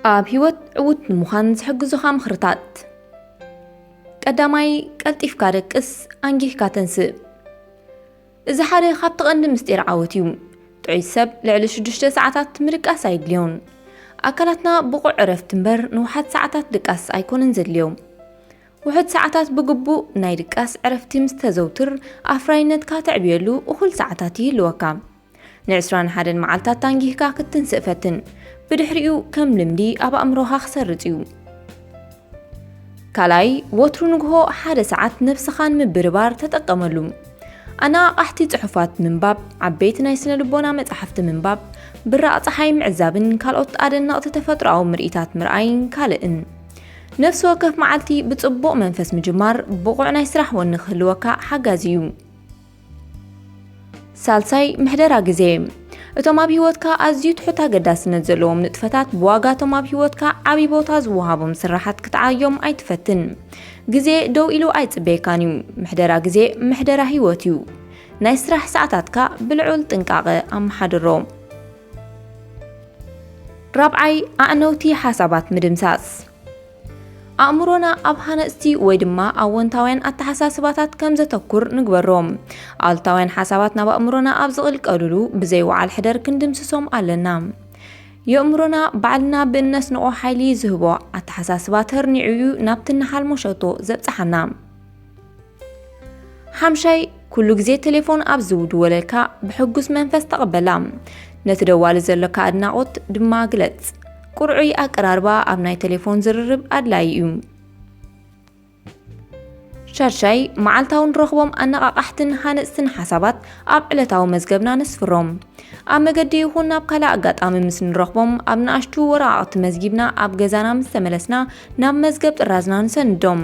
ኣብ ህይወት ዕዉት ንምዃን ዝሕግዙኻ ምኽርታት። ቀዳማይ፣ ቀልጢፍካ ደቅስ፣ ኣንጊህካ ተንስእ። እዚ ሓደ ካብቲ ቀንዲ ምስጢር ዓወት እዩ። ጥዑይ ሰብ ልዕሊ ሽዱሽተ ሰዓታት ምድቃስ ኣይድልዮን። ኣካላትና ብቑዕ ዕረፍቲ እምበር ንውሓት ሰዓታት ድቃስ ኣይኮነን ዘድልዮ። ውሑድ ሰዓታት ብግቡእ ናይ ድቃስ ዕረፍቲ ምስ ተዘውትር፣ ኣፍራይነትካ ተዕብየሉ እኹል ሰዓታት ይህልወካ። ንዕስራን ሓደን መዓልታት ታንጊህካ ክትንስእ ፈትን። ብድሕሪኡ ከም ልምዲ ኣብ ኣእምሮኻ ክሰርጽ እዩ። ካልኣይ፣ ወትሩ ንግሆ ሓደ ሰዓት ነብስኻ ንምብርባር ተጠቀመሉ። ኣነቓቓሕቲ ጽሑፋት ምንባብ፣ ዓበይቲ ናይ ስነ ልቦና መጻሕፍቲ ምንባብ፣ ብራቕ ጸሓይ ምዕዛብን ካልኦት ኣደነቕቲ ተፈጥሮኣዊ ምርኢታት ምርኣይን ካልእን። ነፍሲ ወከፍ መዓልቲ ብጽቡቕ መንፈስ ምጅማር ብቑዕ ናይ ስራሕ ወኒ ክህልወካ ሓጋዚ እዩ። ሳልሳይ፣ ምሕደራ ግዜ። እቶም ኣብ ህይወትካ ኣዝዩ ትሑት ኣገዳስነት ዘለዎም ንጥፈታት ብዋጋቶም ኣብ ህይወትካ ዓቢ ቦታ ዝወሃቦም ስራሓት ክትዓዮም ኣይትፈትን። ግዜ ደው ኢሉ ኣይጽበየካን እዩ። ምሕደራ ግዜ ምሕደራ ህይወት እዩ። ናይ ስራሕ ሰዓታትካ ብልዑል ጥንቃቐ ኣመሓድሮ። ራብዓይ፣ ኣዕነውቲ ሓሳባት ምድምሳስ። ኣእምሮና ኣብ ሃነጽቲ ወይ ድማ ኣወንታውያን ኣተሓሳስባታት ከም ዘተኩር ንግበሮ። ኣሉታውያን ሓሳባት ናብ ኣእምሮና ኣብ ዝቕልቀሉሉ ብዘይ ወዓል ሕደር ክንድምስሶም ኣለና። የእምሮና ባዕልና ብእነስንቖ ሓይሊ ዝህቦ ኣተሓሳስባ ተርኒዑ እዩ ናብቲ እንሓልሞ ሸቶ ዘብጽሓና። ሓምሻይ፣ ኩሉ ግዜ ቴሌፎን ኣብ ዝውድወለልካ ብሕጉስ መንፈስ ተቐበላ። ነቲ ደዋሊ ዘሎካ ኣድናቖት ድማ ግለጽ። ቁርዑይ ኣቀራርባ ኣብ ናይ ቴሌፎን ዝርርብ ኣድላዪ እዩ። ሻድሻይ፣ መዓልታዊ ንረኽቦም ኣነቓቓሕትን ሃነጽትን ሓሳባት ኣብ ዕለታዊ መዝገብና ነስፍሮም። ኣብ መገዲ ይኹን ናብ ካልእ ኣጋጣሚ ምስ ንረኽቦም፣ ኣብ ንኣሽቱ ወረቓቕቲ መዝጊብና ኣብ ገዛና ምስ ተመለስና፣ ናብ መዝገብ ጥራዝና ንሰንዶም።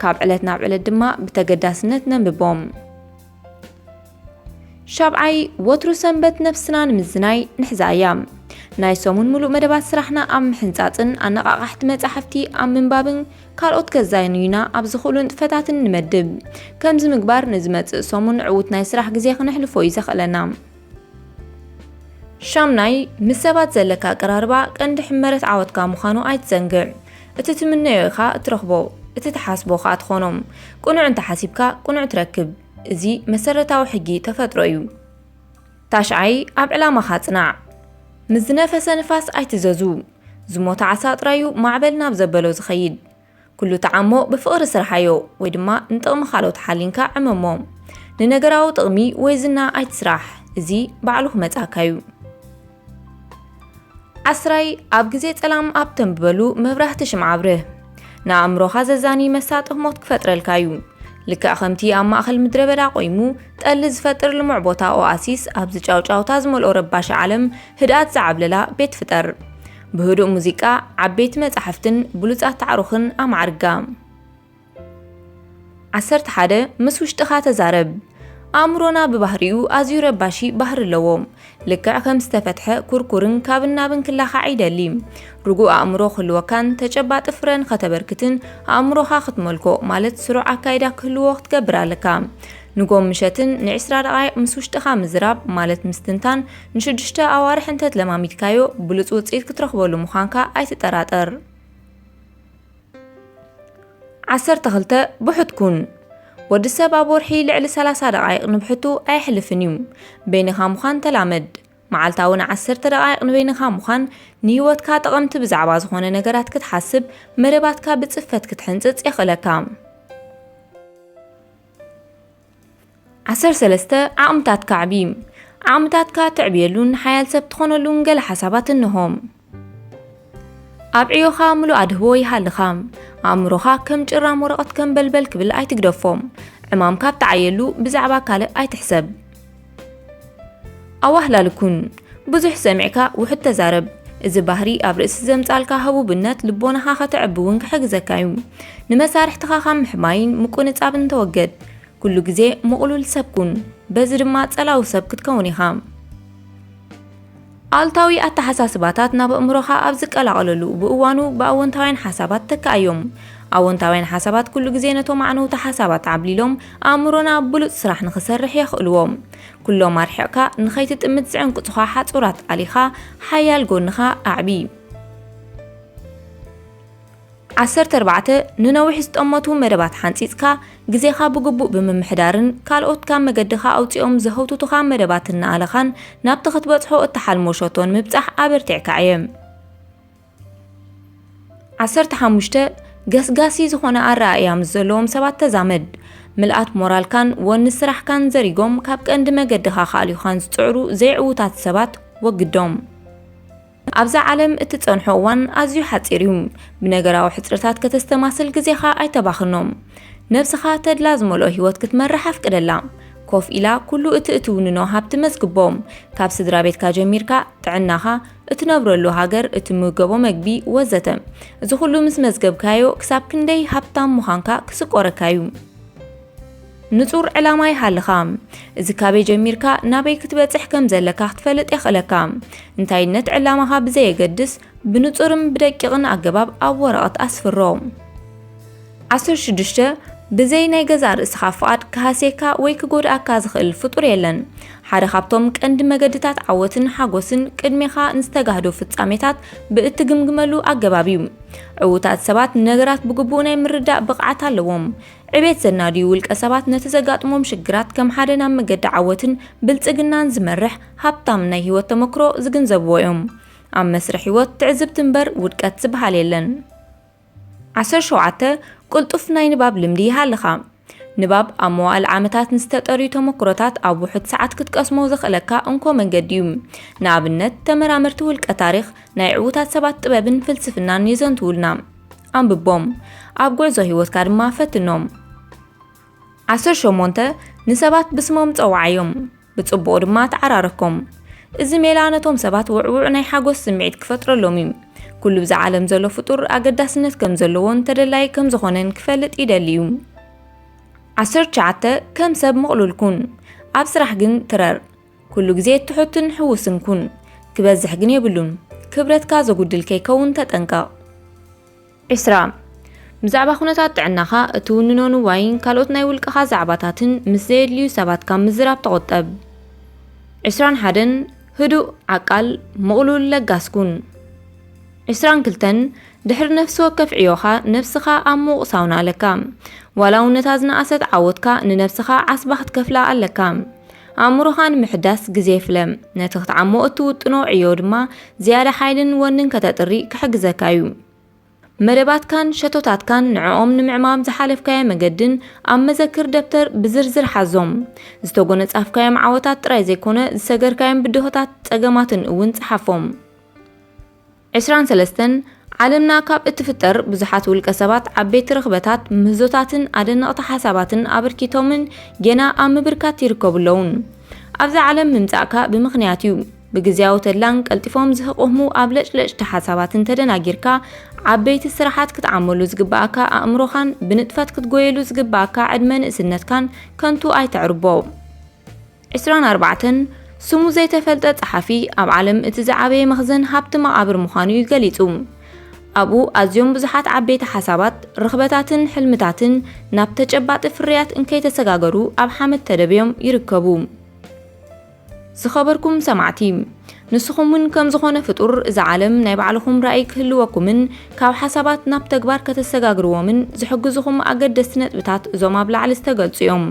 ካብ ዕለት ናብ ዕለት ድማ ብተገዳስነት ነንብቦም። ሻብዓይ፣ ወትሩ ሰንበት ነብስና ንምዝናይ ንሕዛ እያ። ናይ ሰሙን ምሉእ መደባት ስራሕና ኣብ ምሕንጻጽን ኣነቓቓሕቲ መጻሕፍቲ ኣብ ምንባብን ካልኦት ከዛንዩና ኣብ ዝኽእሉ ንጥፈታትን ንመድብ። ከምዚ ምግባር ንዝመጽእ ሰሙን ዕዉት ናይ ስራሕ ግዜ ክነሕልፎ እዩ ዘኽእለና። ሻምናይ፣ ምስ ሰባት ዘለካ ኣቀራርባ ቀንዲ ሕመረት ዓወትካ ምዃኑ ኣይትዘንግዕ። እቲ ትምነዮ ኢኻ እትረኽቦ፣ እቲ ትሓስቦ ከኣ ትኾኖ። ቅኑዕ እንተሓሲብካ ቅኑዕ ትረክብ። እዚ መሰረታዊ ሕጊ ተፈጥሮ እዩ። ታሽዓይ፣ ኣብ ዕላማኻ ጽናዕ። ምስ ዝነፈሰ ንፋስ ኣይትዘዙ። ዝሞተ ዓሳ ጥራዩ ማዕበል ናብ ዘበሎ ዝኸይድ። ኩሉ ተዓሞ ብፍቕሪ ስርሓዮ፣ ወይ ድማ ንጥቕሚ ካልኦት ሓሊንካ ዕመሞ። ንነገራዊ ጥቕሚ ወይ ዝና ኣይትስራሕ፣ እዚ ባዕሉ ክመጻካ እዩ። ዓስራይ፣ ኣብ ግዜ ጸላም ኣብ ተንብበሉ መብራህቲ ሽምዓ ኣብርህ። ንኣእምሮኻ ዘዛንይ መሳጢ ህሞት ክፈጥረልካ እዩ። ልክዕ ከምቲ ኣብ ማእከል ምድረ በዳ ቆይሙ ጠሊ ዝፈጥር ልሙዕ ቦታ ኦኣሲስ፣ ኣብዚ ጫውጫውታ ዝመልኦ ረባሺ ዓለም ህድኣት ዝዓብለላ ቤት ፍጠር። ብህዱእ ሙዚቃ፣ ዓበይቲ መጻሕፍትን ብሉጻት ኣዕሩኽን ኣማዕርጋ። ዓሰርተ ሓደ፣ ምስ ውሽጥኻ ተዛረብ። ኣእምሮና ብባህሪኡ ኣዝዩ ረባሺ ባህሪ ኣለዎ። ልክዕ ከም ዝተፈትሐ ኩርኩርን ካብን ናብን ክላኻዕ ይደሊ። ርጉእ ኣእምሮ ክህልወካን ተጨባጢ ፍረ ንኸተበርክትን ኣእምሮኻ ክትመልኮ፣ ማለት ስሩዕ ኣካይዳ ክህልዎ ክትገብር ኣለካ። ንጎም ምሸትን ንዒስራ ደቓይቕ ምስ ውሽጥኻ ምዝራብ፣ ማለት ምስትንታን፣ ንሽዱሽተ ኣዋርሕ እንተትለማሚድካዮ፣ ብሉጽ ውጽኢት ክትረኽበሉ ምዃንካ ኣይትጠራጠር። ዓሰርተ ክልተ፣ ብሑት ኩን። ወዲ ሰብ ኣብ ወርሒ ልዕሊ ሰላሳ ደቓይቕ ንብሕቱ ኣየሕልፍን እዩ። በይንኻ ምዃን ተላመድ። መዓልታዊ ንዓሰርተ ደቓይቕ ንበይንኻ ምዃን፣ ንህይወትካ ጠቐምቲ ብዛዕባ ዝኾነ ነገራት ክትሓስብ፣ መደባትካ ብጽፈት ክትሕንጽጽ የኽእለካ። ዓሰርተ ሰለስተ፣ ዓቕምታትካ ኣዕቢ። ዓቕምታትካ ተዕብየሉን ሓያል ሰብ ትኾነሉን ገለ ሓሳባት እንሆ። ኣብ ዕዮኻ ምሉእ ኣድህቦ ይሃልኻ። ኣእምሮኻ ከም ጭራም ወረቐት ከም በልበል ክብል ኣይትግደፎ። ዕማምካ ኣብ ተዓየሉ ብዛዕባ ካልእ ኣይትሕሰብ። ኣዋህላል ኩን። ብዙሕ ሰሚዕካ ውሑድ ተዛረብ። እዚ ባህሪ ኣብ ርእሲ ዘምጻልካ ህቡብነት ልቦናኻ ከተዕቢ እውን ክሕግዘካ እዩ። ንመሳርሕትኻ ካብ ምሕማይን ምቁንጻብን ተወገድ። ኩሉ ግዜ ምቕሉል ሰብ ኩን። በዚ ድማ ጸላዊ ሰብ ክትከውን ኢኻ። ኣሉታዊ ኣተሓሳስባታት ናብ ኣእምሮኻ ኣብ ዝቀላቐለሉ ብእዋኑ ብኣወንታውያን ሓሳባት ተክኣዮም። ኣወንታውያን ሓሳባት ኩሉ ግዜ ነቶም ኣዕነውቲ ሓሳባት ዓብሊሎም ኣእምሮና ብሉጽ ስራሕ ንኽሰርሕ የኽእልዎ። ኩሎም ኣርሒቕካ ንኸይትጥምት ዝዕንቅጹኻ ሓጹራት ኣሊኻ ሓያል ጎንኻ ኣዕቢ። ዓሰርተ ኣርባዕተ፣ ንነዊሕ ዝጠመቱ መደባት ሓንጺጽካ፣ ግዜኻ ብግቡእ ብምምሕዳርን ካልኦት ካብ መገድኻ ኣውጺኦም ዘህውትቱኻ መደባት እናኣለኻን ናብቲ ክትበጽሖ እትሓልሞ ሸቶን ምብጻሕ ኣበርቲዕካ ዕየ። ዓሰርተ ሓሙሽተ፣ ገስጋሲ ዝኾነ ኣረኣእያ ምስ ዘለዎም ሰባት ተዛመድ። ምልኣት ሞራልካን ወኒ ስራሕካን ዘሪጎም ካብ ቀንዲ መገድኻ ክኣልዩኻን ዝጽዕሩ ዘይዕዉታት ሰባት ወግዶም። ኣብዛ ዓለም እትጸንሖ እዋን ኣዝዩ ሓጺር እዩ። ብነገራዊ ሕጽርታት ከተስተማስል ግዜኻ ኣይተባኽኖ። ነብስኻ ተድላ ዝመልኦ ህይወት ክትመርሕ ኣፍቅደላ። ኮፍ ኢላ ኩሉ እቲ እትውንኖ ሃብቲ መዝግቦ። ካብ ስድራ ቤትካ ጀሚርካ ጥዕናኻ፣ እትነብረሉ ሃገር፣ እትምገቦ መግቢ ወዘተ። እዚ ኩሉ ምስ መዝገብካዮ ክሳብ ክንደይ ሃብታም ምዃንካ ክስቆረካ እዩ። ንጹር ዕላማ ይሃልኻ። እዚ ካበይ ጀሚርካ ናበይ ክትበጽሕ ከም ዘለካ ክትፈልጥ የኽእለካ። እንታይነት ዕላማኻ ብዘየገድስ ብንጹርን ብደቂቕን ኣገባብ ኣብ ወረቐት ኣስፍሮ። ዓሰርተ ሽዱሽተ፣ ብዘይ ናይ ገዛእ ርእስኻ ፍቓድ ክሃስየካ ወይ ክጎድኣካ ዝኽእል ፍጡር የለን። ሓደ ካብቶም ቀንዲ መገድታት ዓወትን ሓጎስን ቅድሜኻ ንዝተጋህዶ ፍጻሜታት ብእትግምግመሉ ኣገባብ እዩ። ዕዉታት ሰባት ንነገራት ብግቡእ ናይ ምርዳእ ብቕዓት ኣለዎም። ዕቤት ዘናድዩ ውልቀ ሰባት ነቲ ዘጋጥሞም ሽግራት ከም ሓደ ናብ መገዲ ዓወትን ብልጽግናን ዝመርሕ ሃብታም ናይ ህይወት ተመክሮ ዝግንዘብዎ እዮም። ኣብ መስርሕ ህይወት ትዕዝብቲ እምበር ውድቀት ዝበሃል የለን። ዓሰርተ ሸውዓተ፣ ቅልጡፍ ናይ ንባብ ልምዲ ይሃልኻ። ንባብ ኣብ መዋእል ዓመታት ንዝተጠርዩ ተመክሮታት ኣብ ውሑድ ሰዓት ክትቀስሞ ዘኽእለካ እንኮ መንገዲ እዩ። ንኣብነት፣ ተመራመርቲ ውልቀ ታሪኽ ናይ ዕዉታት ሰባት ጥበብን ፍልስፍናን የዘንትዉልና። ኣንብቦም። ኣብ ጉዕዞ ህይወትካ ድማ ፈትኖም። ዓሰርተ ሸሞንተ፣ ንሰባት ብስሞም ጸውዓዮም፣ ብጽቡቕ ድማ ተዓራረኮም። እዚ ሜላ ነቶም ሰባት ውዕዉዕ ናይ ሓጎስ ስምዒት ክፈጥረሎም እዩ። ኩሉ ብዛ ዓለም ዘሎ ፍጡር ኣገዳስነት ከም ዘለዎን ተደላይ ከም ዝኾነን ክፈልጥ ይደሊ እዩ። ዓሰርተ ትሽዓተ፣ ከም ሰብ ምቕሉል ኩን፣ ኣብ ስራሕ ግን ትረር። ኩሉ ግዜ ትሑትን ሕዉስን ኩን። ክበዝሕ ግን የብሉን። ክብረትካ ዘጉድል ከይከውን ተጠንቀቕ። ዕስራ፣ ብዛዕባ ኩነታት ጥዕናኻ፣ እትውንኖ ንዋይን ካልኦት ናይ ውልቅኻ ዛዕባታትን ምስ ዘየድልዩ ሰባት ካብ ምዝራብ ተቖጠብ። ዕስራን ሓደን፣ ህዱእ፣ ዓቃል፣ ምቕሉል፣ ለጋስ ኩን። ዕስራን ክልተን፣ ድሕሪ ነፍሲ ወከፍ ዕዮኻ ነብስኻ ኣብ ምዉቕ ሳውና ኣለካ። ዋላ እውን ነታ ዝነኣሰት ዓወትካ ንነብስኻ ዓስባ ክትከፍላ ኣለካ። ኣእምሮኻ ንምሕዳስ ግዜ ፍለ። ነቲ ክትዓሞ እትውጥኖ ዕዮ ድማ ዝያዳ ሓይልን ወንን ከተጥሪ ክሕግዘካ እዩ። መደባትካን ሸቶታትካን ንዕኦም ንምዕማም ዝሓለፍካዮ መገድን ኣብ መዘክር ደብተር ብዝርዝር ሓዞም። ዝተጎነጻፍካዮም ዓወታት ጥራይ ዘይኮነ ዝሰገርካዮም ብድሆታት ጸገማትን እውን ጸሓፎም። ዕስራን ሰለስተን፣ ዓለምና ካብ እትፍጠር ብዙሓት ውልቀ ሰባት ዓበይቲ ርኽበታት፣ ምህዞታትን ኣደነቕቲ ሓሳባትን ኣበርኪቶምን ጌና ኣብ ምብርካት ይርከቡ ኣለውን። ኣብዛ ዓለም ምምጻእካ ብምኽንያት እዩ። ብግዝያዊ ተድላን ቀልጢፎም ዝህቕህሙ ኣብ ለጭለጭቲ ሓሳባትን ተደናጊርካ፣ ዓበይቲ ስራሓት ክትዓመሉ ዝግብኣካ ኣእምሮኻን ብንጥፈት ክትጎየሉ ዝግብኣካ ዕድመ ንእስነትካን ከንቱ ኣይተዕርቦ። ዕስራን ኣርባዕተን፣ ስሙ ዘይተፈልጠ ጸሓፊ ኣብ ዓለም እቲ ዝዓበየ መኽዘን ሃብቲ መቓብር ምዃኑ እዩ ገሊጹ። ኣብኡ ኣዝዮም ብዙሓት ዓበይቲ ሓሳባት፣ ርኽበታትን ሕልምታትን ናብ ተጨባጢ ፍርያት እንከይተሰጋገሩ ኣብ ሓመድ ተደብዮም ይርከቡ። ዝኸበርኩም ሰማዕቲ፣ ንስኹም እውን ከም ዝኾነ ፍጡር እዛ ዓለም ናይ ባዕልኹም ራእይ ክህልወኩምን ካብ ሓሳባት ናብ ተግባር ከተሰጋግርዎምን ዝሕግዙኹም ኣገደስቲ ነጥብታት እዞም ኣብ ላዕሊ ዝተገልጹ እዮም።